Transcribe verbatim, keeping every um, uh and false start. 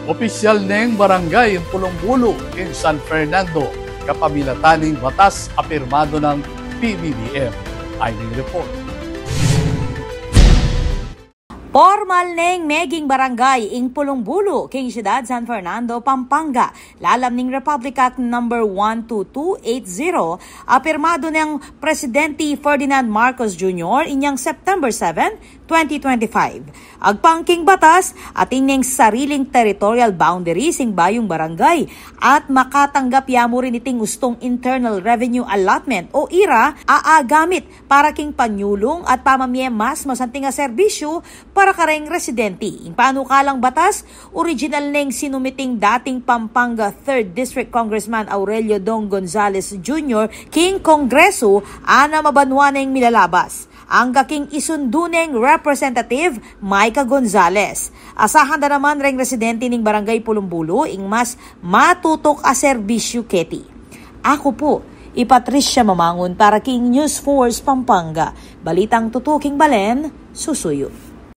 Opisyal neng barangay ing pulung bulu king San Fernando, kapamilatan ning batas a pirmadu nang P B B M. Ay ning report. Pormal neng meging barangay ing pulung bulu king Siyudad San Fernando, Pampanga, lalam ning Republic Act number one two two eight zero, a pirmadu neng Presidente Ferdinand Marcos Junior inyang September seven, twenty twenty-five. Agpang king batas, atin neng sariling territorial boundaries ing bayung barangay at makatanggap ya mu rin iting ustung internal revenue allotment o ira a agamit para king panyulung at pamamie mas masanting a serbisyu para kareng residente. Ing panukalang batas, original neng sinumit ning dating Pampanga Third District Congressman Aurelio Dong Gonzales Junior king Kongresu, anam a banua neng milalabas. Angga king isundu neng Representative Micah Gonzales. Asahan da naman reng residente ning Barangay Pulung Bulu ing mas matutuk a serbisyu keti. Aku pu i Patricia Mamangun para king News Force Pampanga. Balitang tutu king balen, susuyu.